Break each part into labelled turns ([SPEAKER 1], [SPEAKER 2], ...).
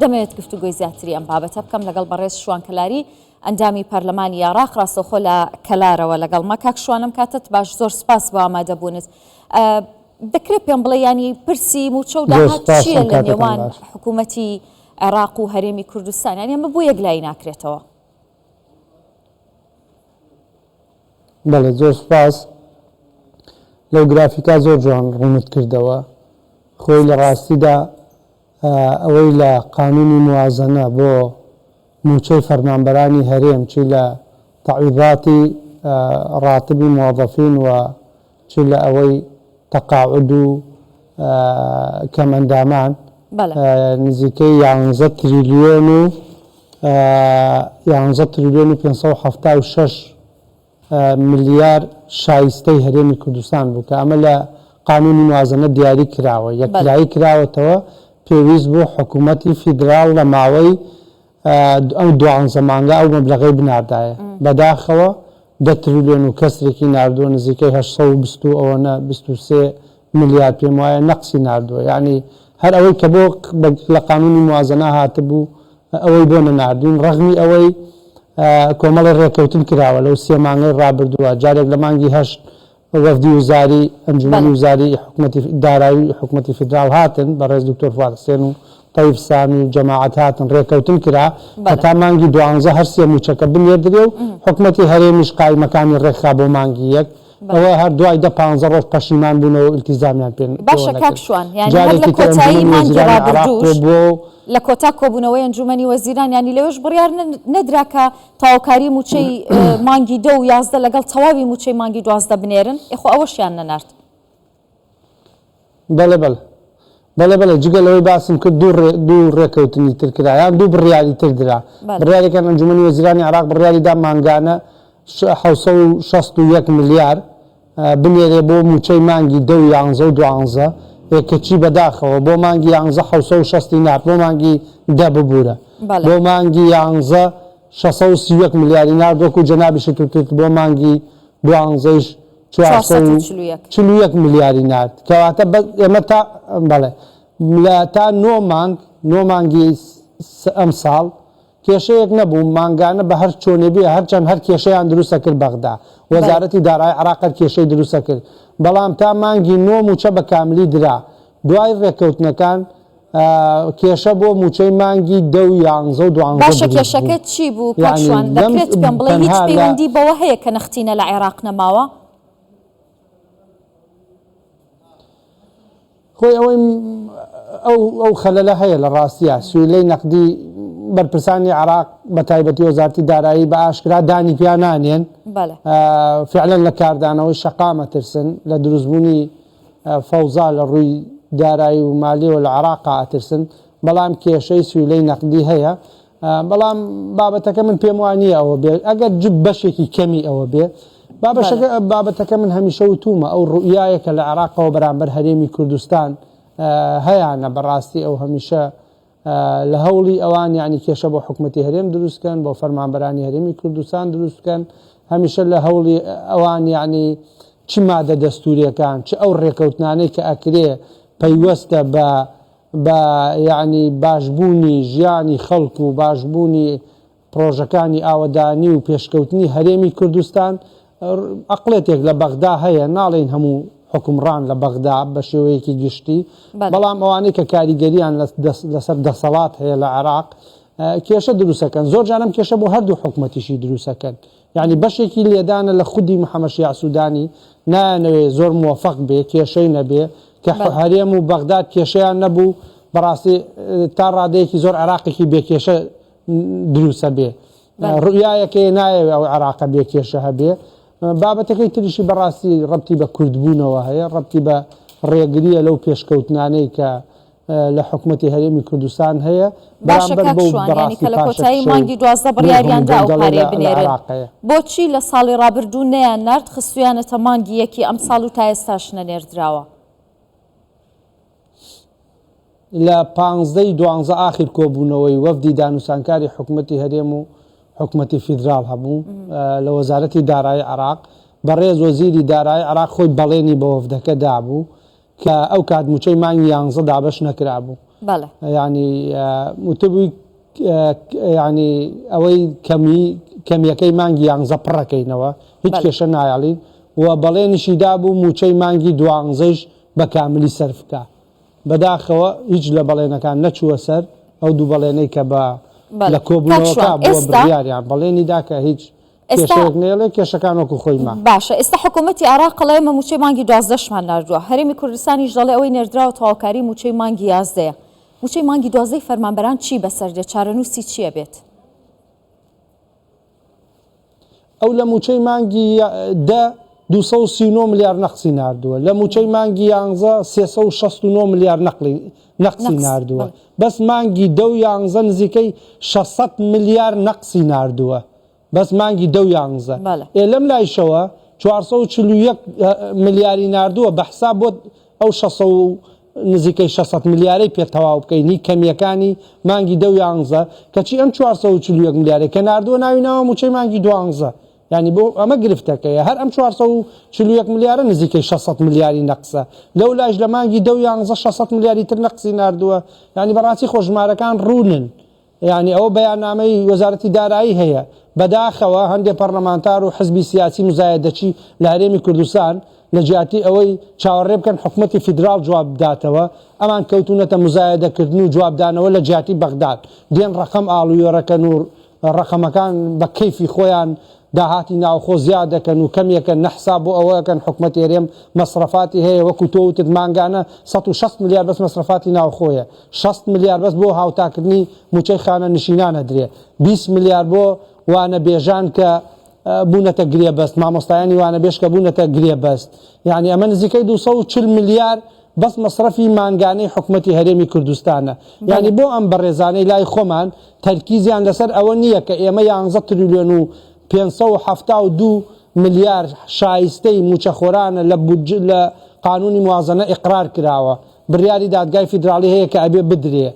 [SPEAKER 1] دەمەوێت گفتوگۆی زیاتری ئەم بابەتە بکەم لەگەڵ بەڕێز شوان کەلاری ئەندامی پەرلەمانی عێراق ڕاستەوخۆ لە کەلارەوە لەگەڵمە. کاک شوان ئەم کاتەت باش، زۆر سپاس بۆ ئامادەبوونت. دەکرێت پێم بڵێ یانی پرسی مووچە و
[SPEAKER 2] زۆر
[SPEAKER 1] داهات
[SPEAKER 2] سپاس
[SPEAKER 1] چییە
[SPEAKER 2] ئەم
[SPEAKER 1] لە
[SPEAKER 2] کاتەتان
[SPEAKER 1] نێوان
[SPEAKER 2] باش.
[SPEAKER 1] حکوومەتی عێراق و هەرێمی کوردستان؟ یانی ئەمە بۆ یەکلایی ناکرێتەوە؟
[SPEAKER 2] بەڵێ زۆر سپاس. لەو گرافیکا زۆر جوان ڕوونت کردەوە. خۆی لە
[SPEAKER 1] سپاس.
[SPEAKER 2] ڕاستیدا ئەوەی لە قانونی موازەنە بۆ مووچەی فەرمانبەرانی هەرێم چی لە تەعویضاتی ڕاتبی موەزەفین و چ لە ئەوەی تەقاعود و کەمئەندامان نزیکەی یانزە تریلیۆن و یانزە تریلیۆن و 576 ملیار شایستەی هەرێمی کوردستان بوو کە ئەمە لە قانونی موازەنە دیاری کراوە یەکلایی کراوەتەوە پێویست بوو حکوومەتی فیدراڵ لە ماوەی ئەو دوانزە مانگە ئەو مەبلەغەی بناردایە. بەداخەوە دە تریلیۆن و کەسرێکی ناردووە، نزیکەی 820 و ئەوەنە 23 ملیار پێم وایە نەقسی ناردووە. یەعنی هەر ئەوەی کە بۆ لە قانونی موازەنە هاتبوو ئەوەی بۆ نەناردووین، ڕەغمی ئەوەی کۆمەڵێ ڕێکەوتن کراوە لەو سێ مانگەی ڕابردووە، جارێک لە مانگی هەشت وەفدی وزاری، ئەنجومەنی وزاری حکومەتی دارایی حکومەتی فیدراڵ هاتن، بەڕێز دکتۆر فواد حسێن و تەیف سامی و جەماعەت هاتن، ڕێکەوتن کرا کە تا مانگی دوانزە هەر سێ مووچەکە بنێردرێ و حکومەتی هەرێمیش قایمەکانی ڕێکخرا بۆ مانگی یەک، ئەوە هەر دوای دە پانزە ڕۆژ پەشیمان بوونەوە و ئیلتیزامیان پێ
[SPEAKER 1] باشە
[SPEAKER 2] پێوە
[SPEAKER 1] کاک
[SPEAKER 2] نەکرد.
[SPEAKER 1] شوان، یانی هەر لە
[SPEAKER 2] جارێکی تر
[SPEAKER 1] کۆتایی
[SPEAKER 2] ئەنجومەنی
[SPEAKER 1] مانگی
[SPEAKER 2] وەزیرانی عێراق
[SPEAKER 1] ڕابردووش
[SPEAKER 2] کۆبووەوە و
[SPEAKER 1] لە کۆتا کۆبوونەوەی ئەنجومەنی وەزیران یانی لەوێش بڕیار نەدرا کە تەواوکاری مووچەی مانگی دە و 11 لەگەڵ تەواوی مووچەی مانگی 12 بنێرن، ئێ خۆ ئەوەشیان نەنارد.
[SPEAKER 2] بەڵێ بەڵێ. بەڵێ بەڵێ جگە لەوەی باسم کرد دوو ڕێ دوو ڕێکەوتنی تر کرا یان دوو بڕیاری تر درا. بڕیارێکیان ئەنجومەنی وەزیرانی عێراق بڕیاری دا مانگانە 761 ملیار بنێرێ بۆ مووچەی مانگی دە و یانزە و دوانزە، ئێ کەچی بەداخەوە بۆ مانگی یانزە حەوسەد و شەستی نارد، بۆ مانگی دە ببوورە بۆ مانگی یانزە 631 ملیاری نارد، وەکوو جەنابیشت وتت بۆ مانگی دوانزەیش 441 ملیاری نارد، کەواتە بەس ئێمە تا بەڵێ لە تا نۆ مانگ نۆ مانگی ئەمساڵ کێشەیەک نەبوو، مانگانە بە هەر چۆنێ بێ هەرچەند هەر کێشەیان دروست ئەکرد بەغدا، وەزارەتی دارایی عێراق هەر کێشەی دروست ئەکرد، بەڵام تا مانگی نۆ مووچە بە کاملی درا، دوای رێککەوتنەکان کێشە بۆ مووچەی مانگی دە و یانزە و دوانزە
[SPEAKER 1] باشە
[SPEAKER 2] دروست
[SPEAKER 1] کێشەکە
[SPEAKER 2] بوو.
[SPEAKER 1] چی بوو کاک
[SPEAKER 2] یەعنی
[SPEAKER 1] شوان،
[SPEAKER 2] لەم
[SPEAKER 1] دەکرێت پێم بڵێی هیچ
[SPEAKER 2] تەنها لە.
[SPEAKER 1] پەیوەندی بەوە هەیە کە نەختینە لە عێراق نەماوە؟
[SPEAKER 2] خۆی ئەوەی ئەو ئەو خەلەلە هەیە لە ڕاستیا سویلەی نەقدی بەرپرسانی عراق بە تایبەتی وەزارتی دارایی بە ئاشکرا دانی پیا نانێن فعلەن لە کاردانەوەی شەقامە ترسن لە دروستبوونی فەوزا لە ڕووی دارایی و مالیەوە لە عراقا ئەترسن بەڵام کێشەی سویلەی نەقدی هەیە بەڵام بابەتەکە من پێم وا نییە ئەوە بێ ئەگەر جب بەشێکی کەمی ئەوە بێ بابەشەکە بابەتەکە من هەمیشە وتومە ئەو ڕوئیایە کە لە عێراقەوە بەرامبەر هەرێمی کوردستان هەیانە بەڕاستی ئەو هەمیشە لە هەوڵی ئەوان یعنی کێشە بۆ حکوومەتی هەرێم دروستکەن بۆ فەرمانبەرانی هەرێمی کوردستان دروست بکەن هەمیشە لە هەوڵی ئەوان یعنی چ مادە دەستوریەکان چ ئەو ڕێکەوتنانەی کە ئەکرێ پەیوەستە بە بە یەعنی باشبوونی ژیانی خەڵک و باشبوونی پڕۆژەکانی ئاوەدانی و پێشکەوتنی هەرێمی کوردستان، ئەقڵێتێک لە بەغدا هەیە، ناڵێین هەموو حوکمڕان لە بەغدا بە شێوەیەکی گشتی، بەڵام ئەوانەی کە کاریگەرییان لەسەر دەسەڵات هەیە لە عێراق کێشە دروستەکەن، زۆر جار ئەم کێشە بۆ هەردوو حکومەتیشی دروستەکەن. یانی بەشێکی لێدانە لە خودی محەمەد شیاع سودانی، نایانەوێ زۆر موەفەق بێ، کێشەی نەبێ، کە هەرێم و بەغداد کێشەیان نەبوو، بەڕاستی تا ڕادەیەکی زۆر عێراقێکی بێ کێشە دروسە بێ. ڕوئیایەکەیە نایەوێ ئەو عێراقە بێ کێشە هەبێ. بابەتەکەی تریشی بەڕاستی ڕەبتی بە کوردبوونەوە هەیە، ڕەبتی بە ڕێگرییە لەو پێشکەوتنانەی کە لە حکومەتی هەرێمی کوردستان هەیە
[SPEAKER 1] باشە
[SPEAKER 2] بەرامبەر
[SPEAKER 1] کاک
[SPEAKER 2] بەو
[SPEAKER 1] شوان یانی
[SPEAKER 2] بەڕاستی
[SPEAKER 1] کە لە کۆتایی
[SPEAKER 2] پاشەکشە و
[SPEAKER 1] مانگی 12
[SPEAKER 2] نەزم و
[SPEAKER 1] بڕیاریان دا ئەو
[SPEAKER 2] گەندەڵی
[SPEAKER 1] پارەیە
[SPEAKER 2] لە لە
[SPEAKER 1] بنێرن
[SPEAKER 2] عێراق هەیە.
[SPEAKER 1] بۆچی لە ساڵی ڕابردوو نەیان نارد خستویانەتە مانگی یەکی ئەمساڵ و تا ئێستاش نەنێردراوە؟
[SPEAKER 2] لە 15 ی دوانزە ئاخیر کۆبوونەوەی وەفدی دانوسانکاری حکومەتی هەرێم و حکومەتی فیدراڵ هەبوو لە وەزارەتی دارایی عێراق، بەڕێز وەزیری دارایی عێراق خۆی بەڵێنی بە وەفدەکە دابوو کە ئەو کات مووچەی مانگی یانزە دابەش نەکرابوو.
[SPEAKER 1] بەڵێ.
[SPEAKER 2] یانی وتبووی یانی ئەوەی کەمی کەمیەکەی مانگی یانزە پڕەکەینەوە هیچ کێشە نایەڵین و بەڵێنیشی دابوو مووچەی مانگی دوانزەیش بە کاملی سەرف بکا. بەداخەوە هیچ لە بەڵێنەکان نەچووە سەر، ئەو دوو بەڵێنەی کە بە لە کۆبوونەوەکە بووە بڕیاریان بەڵێنی دا کە هیچ کێشەیەک نەیەڵێ، کێشەکان وەکو خۆی ما.
[SPEAKER 1] باشە ئێستا حکوومەتی عێراق ئەڵێ ئێمە مووچەی مانگی دوازدەشمان ناردووە، هەرێمی کوردستانیش دەڵێ ئەوەی نێردراوە تەواوکاری مووچەی مانگی یازدەیە. مووچەی مانگی دوازدەی فەرمانبەران چی بەسەر دێت، چارەنووسی چی ئەبێت؟
[SPEAKER 2] ئەو لە مووچەی مانگی دە 239 ملیار نەقسی ناردووە، لە مووچەی مانگی یانزە 369 ملیار نەقلی نەقسی ناردووە، بەس مانگی دە و یانزە نزیکەی 600 ملیار نەقسی ناردووە، بەس مانگی دە و یانزە. ئێ لەم لایشەوە 441 ملیاری ناردووە بە حساب بۆ ئەو شەسەو و نزیکەی شەسەد ملیارەی پێ تەواو بکەین هی کەمییەکانی مانگی دە و یانزە، کەچی ئەم 441 ملیارەی کە ناردووە ناوی ناوە مووچەی مانگی دوانزە، یانی بۆ ئەمە گرفتەکەیە هەر ئەم 441 ملیارە نزیکەی شەسەد ملیاری نەقسە، لەولایش لە مانگی دە و یانزە شەسەد ملیاری تر نەقسی ناردووە، یانی بەڕاستی خۆ ژمارەکان ڕوونن. یانی ئەوە بەیاننامەی وەزارەتی دارایی هەیە، بەداخەوە هەندێ پەڕلەمانتار و حزبی سیاسی مزایەدەچی لە هەرێمی کوردستان لە جیاتی ئەوەی چاوەڕێ بکەن حکومەتی فیدراڵ جواب بداتەوە، ئەمان کەوتوونەتە مزایەدەکردن و جوابدانەوە لە جیاتی بەغداد دێن ڕەقەم ئاڵویۆرەکەن و ڕەقەمەکان بە کەیفی خۆیان داهاتی ناوخۆ زیاد دەکەن و کەمیەکەن نە حساب بۆ ئەوە ئەکەن حکومەتی هەرێم مەسرەفاتی هەیە وەکو تۆ وتت مانگانە 160 ملیار بەس مەسرەفاتی ناوخۆیە 60 ملیار بەس بۆ هاوتاکردنی موچەی خانەنشینان ئەدرێ 20 ملیار بۆ وانەبێژان کە بوونەتە گرێبەست مامۆستایانی وانەبێژ کە بوونەتە گرێبەست یعنی ئەمە نزیکەی 240 ملیار بەس مەسرەفی مانگانەی حکومەتی هەرێمی کوردستانە. یانی بۆ ئەم بەڕێزانەی لای خۆمان تەرکیزیان لەسەر ئەوە نییە کە ئێمە یانزە تریلیۆن و 572 ملیار شایستەی مووچەخۆرانە لە بودج لە قانونی موازەنە ئیقرار کراوە بڕیاری دادگای فیدراڵی هەیە کە ئەبێ بدرێ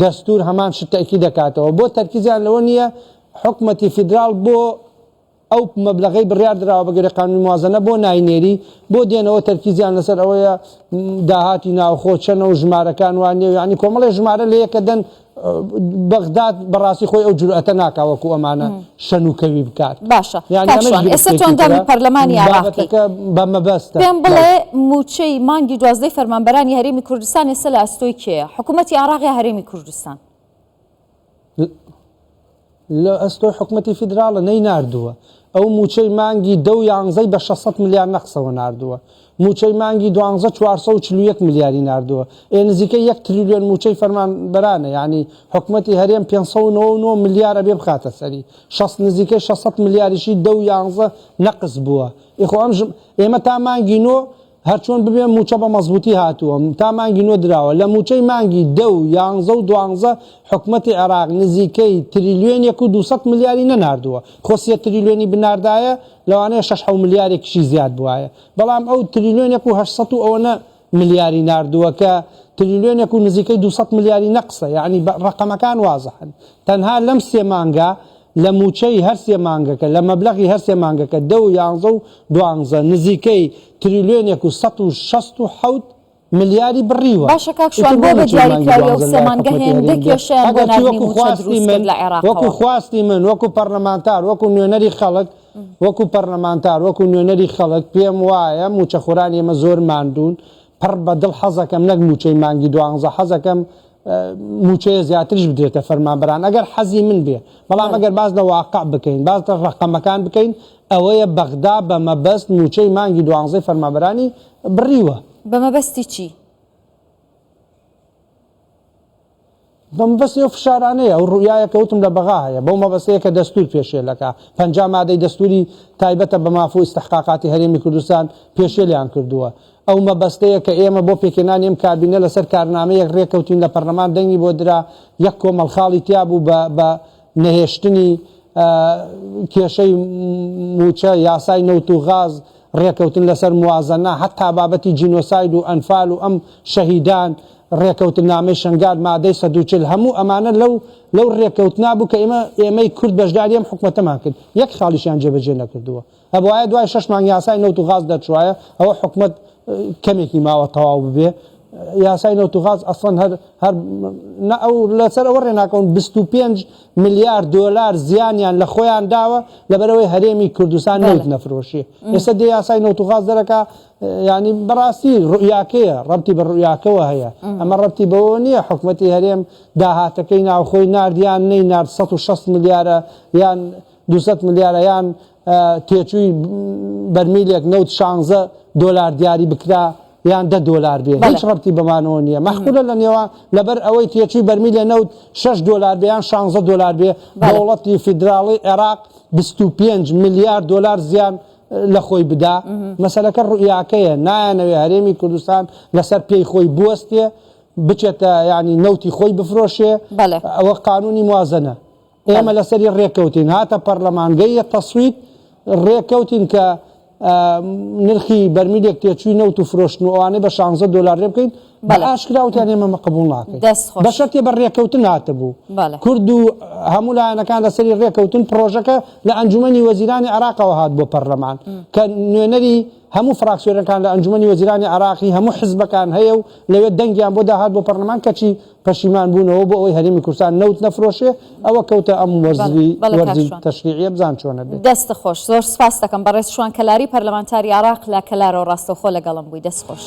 [SPEAKER 2] دەستور هەمان شت تەئکید دەکاتەوە بۆ تەرکیزیان لەوە نییە حکومەتی فیدراڵ بۆ ئەو مەبلەغەی بڕیار دراوە بە گوێرەی قانونی موازەنە بۆ ناینێری، بۆ دێنەوە تەرکیزیان لەسەر ئەوەیە داهاتی ناوخۆ چەنە و ژمارەکان وا نییە و یانی کۆمەڵێ ژمارە لە یەکە دەن بەغداد بەڕاستی خۆی ئەو جورئەتە ناکا وەکو ئەمانە شەن و کەوی بکات.
[SPEAKER 1] باشە
[SPEAKER 2] یانی
[SPEAKER 1] کاک
[SPEAKER 2] ئەمەش
[SPEAKER 1] شوان ئێستا تۆ
[SPEAKER 2] گرفتێکی
[SPEAKER 1] ئەندامی
[SPEAKER 2] ترە
[SPEAKER 1] پەرلەمانی عێراقی
[SPEAKER 2] بابەتەکە بە مەبەستە.
[SPEAKER 1] پێم بڵێ مووچەی مانگی دوازدەی فەرمانبەرانی هەرێمی کوردستان ئێستا لە ئەستۆی کێیە؟ حکوومەتی عێراق یا هەرێمی کوردستان؟
[SPEAKER 2] لە ئەستۆی حکومەتی فیدراڵە نەیناردووە. ئەو مووچەی مانگی دە و یانزەی بە 600 ملیار نەقسەوە ناردووە. مووچەی مانگی دوانزە 441 ملیاری ناردووە. ئێ نزیکەی یەک تریلیۆن مووچەی فەرمانبەرانە یانی حکومەتی هەرێم 599 ملیار ئەبێ بخاتە سەری. شەست نزیکەی 600 ملیاریشی دە و یانزە نەقس بووە. ئێ خۆ ئەم ژم ئێمە تا مانگی نۆ هەرچۆن ببێ مووچە بە مەزبووتی هاتووە، تا مانگی نۆ دراوە، لە مووچەی مانگی دە و یانزە و دوانزە حکومەتی عێراق نزیکەی تریلیۆنێک و 200 ملیاری نەناردووە، خۆ سێ تریلیۆنی بناردایە لەوانەیە شەش حەو ملیارێکیشی زیاد بوایە، بەڵام ئەو تریلیۆنێک و 800 و ئەوەنە ملیاری ناردووە کە تریلیۆنێک و نزیکەی 200 ملیاری نەقسە، یەعنی ڕەقەمەکان وازحن تەنها لەم سێ مانگە لە مووچەی هەر سێ مانگەکە، لە مەبلەغی هەر سێ مانگەکە، دە و یانزە و دوانزە، نزیکەی تریلیۆنێک و 167 ملیاری بڕیوە.
[SPEAKER 1] باشە کاک شوان
[SPEAKER 2] ئیتر
[SPEAKER 1] بۆ
[SPEAKER 2] بۆ
[SPEAKER 1] بە
[SPEAKER 2] مووچەی مانگی
[SPEAKER 1] دیاریکراوی ئەو
[SPEAKER 2] دوانزە
[SPEAKER 1] سێ
[SPEAKER 2] لەلای
[SPEAKER 1] مانگە
[SPEAKER 2] حکومەتی
[SPEAKER 1] هێندە
[SPEAKER 2] هەرێم بێ؟
[SPEAKER 1] کێشەیان بۆ
[SPEAKER 2] ئەگەرچی
[SPEAKER 1] ناردنی
[SPEAKER 2] وەکو
[SPEAKER 1] مووچە
[SPEAKER 2] خواستی
[SPEAKER 1] دروست
[SPEAKER 2] من،
[SPEAKER 1] کرد لە
[SPEAKER 2] وەکو
[SPEAKER 1] عێراقەوە؟
[SPEAKER 2] خواستی من، وەکو پەرلەمانتار، وەکو نوێنەری خەڵک، وەکو پەرلەمانتار، وەکو نوێنەری خەڵک پێم وایە مووچەخۆرانی ئێمە زۆر ماندوون، پڕ بە دڵ حەزەکەم نەک مووچەی مانگی دوانزە، حەزەکەم مووچەیە زیاتریش بدرێتە فەرمانبەران ئەگەر حەزی من بێ، بەڵام ئەگەر باس لە واقع بکەین، باس لە ڕەقەمەکان بکەین، ئەوەیە بەغدا بە مەبەست مووچەی مانگی دوانزەی فەرمانبەرانی بڕیوە.
[SPEAKER 1] بە مەبەستی چی؟
[SPEAKER 2] بە مەبەستی ئەو فشارانەیە، ئەو ڕوئیایە کە وتم لە بەغا هەیە، بەو مەبەستەیە کە دەستوور پێشێل ئەکا، 50 مادەی دەستووری تایبەتە بە ماف و ئیستحقاقاتی هەرێمی کوردستان پێشێلیان کردووە. ئەو مەبەستەیە کە ئێمە بۆ پێکهێنانی ئەم کابینە لەسەر کارنامەیەک رێکەوتین لە پەرلەمان دەنگی بۆ درا، یەک کۆمەڵ خاڵی تیا بوو بە بە نەهێشتنی کێشەی مووچە، یاسای نەوت و غاز، رێکەوتن لەسەر موازەنە، هەتا بابەتی جینۆساید و ئەنفال و ئەم شەهیدان، رێکەوتننامەی شەنگال مادەی 140 هەموو ئەمانە لەو لەو رێکەوتنا بوو کە ئێمە ئێمەی کورد بەشداری ئەم حکومەتەمان کرد، یەک خاڵیشیان جێبەجێ نەکردووە. ئەبوایە دوای شەش مانگ یاسای نەوت و غاز دەرچوایە، ئەوە حکومەت کەمێکی ماوە تەواو ببێ. یاسای نەوت و غاز ئەسڵەن هەر هەر نا ئەو لەسەر ئەوە ڕێناکەون 25 ملیار دۆلار زیانیان لە خۆیان داوە لەبەرئەوەی هەرێمی کوردستان نەوت نەفرۆشێ ئێستا دێ یاسای نەوت و غاز دەرەکا یانی بەڕاستی ڕوئیاکەیە ڕەبتی بە ڕوئیاکەوە هەیە ئەمە ڕەبتی بەوە نییە حکومەتی هەرێم داهاتەکەی ناوخۆی نارد یان نەی نارد 160 ملیارە یان 200 ملیارە یان تێچووی بەرمیلێک نەوت شانزە دۆلار دیاری بکرا یان دە دۆلار بێ هیچ ڕەبتی بەمانەوە نییە مەحقولە لە نێوان لەبەر ئەوەی تێچووی بەرمیلێ نەوت شەش دۆلار بێ یان شانزە دۆلار بێ دەوڵەتی فیدراڵی عێراق 25 ملیار دۆلار زیان لە خۆی بدا مەسەلەکە ڕوئیاکەیە نایانەوێ هەرێمی کوردستان لەسەر پێی خۆی بوەستێ بچێتە یعنی نەوتی خۆی بفرۆشێ ئەوە قانونی موازنە ئێمە لەسەری ڕێککەوتین هاتە پەرلەمان گەیە تەسویت ڕێککەوتین کە نرخی بەرمیلێک تێچووی نەوت و فرۆشتن و ئەوانەی بە 16 دۆلار رێ بکەین بە ئاشکرا وتیان ئێمە مە قبوڵ ناکەین بە شەرتێ بە ڕێککەوتن هاتبوو کورد و هەموو لایەنەکان لەسەری ڕێککەوتن پڕۆژەکە لە ئەنجومەنی وەزیرانی عێراقەوە هات بۆ پەرلەمان کە نوێنەری هەموو فراکسیۆنەکان لە ئەنجومەنی وەزیرانی عێراقی هەموو حزبەکان هەیە و لەوێ دەنگیان بۆ داهات بۆ پەرلەمان کەچی پەشیمان بوونەوە بۆ ئەوەی هەرێمی کوردستان نەوت نەفرۆشێ ئەوە کەوتە ئەم وەرزی وەرزی تەشریعیە بزان چۆنە بێ.
[SPEAKER 1] دەست خۆش زۆر سوپاست دەکەم بەڕێز شوان کەلاری پەرلەمانتاری عێراق لە کەلارەوە ڕاستەوخۆ لەگەڵم بووی دەست خۆش.